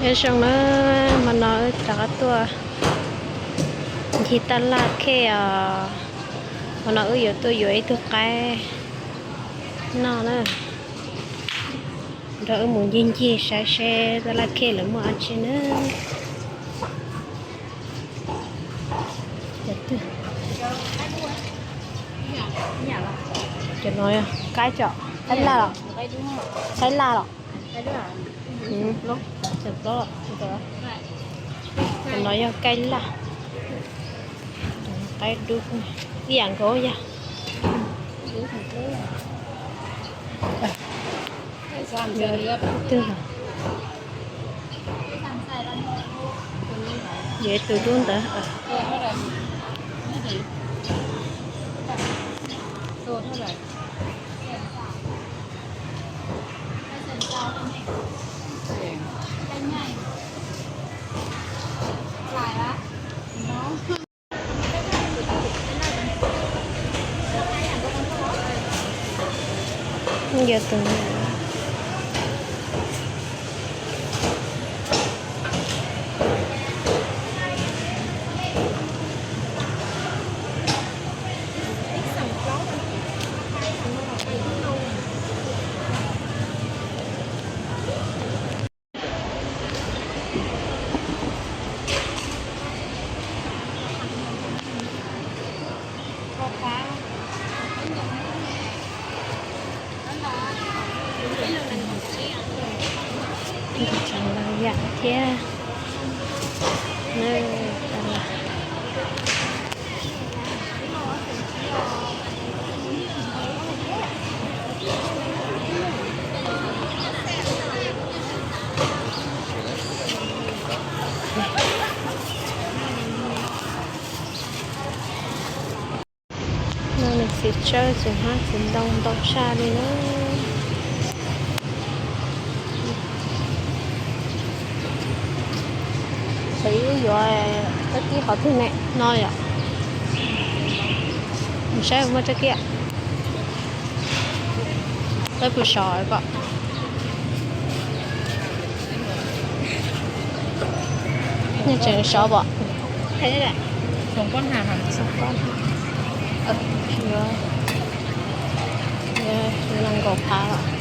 Nyob zoo na, hmo no wb rov qab tuaj ncig taj laj khej os. Hmo no wb yuav tuaj yuav ib tug qaib noj na. Nrog wb mus ncig ncig saib seb taj laj khej lawv muaj dab tsi na. Cov no qaib, qaib laj los, qaib laj los. Cov no yog qaib laj, qaib dub, ib yam nkaus yog. Twg, yuav tus dub ntawd. Yog tus Tseem lawm yam thiab. No nws txiv tsawb txiv hmab txiv ntoo ntau tshaj li na. Xav yuav tsob kib qhov twg ne no yom? Saib muaj tsob kib, peb pus sov kom. Nej tseem sov pom? Yuav nees nkaum phav los.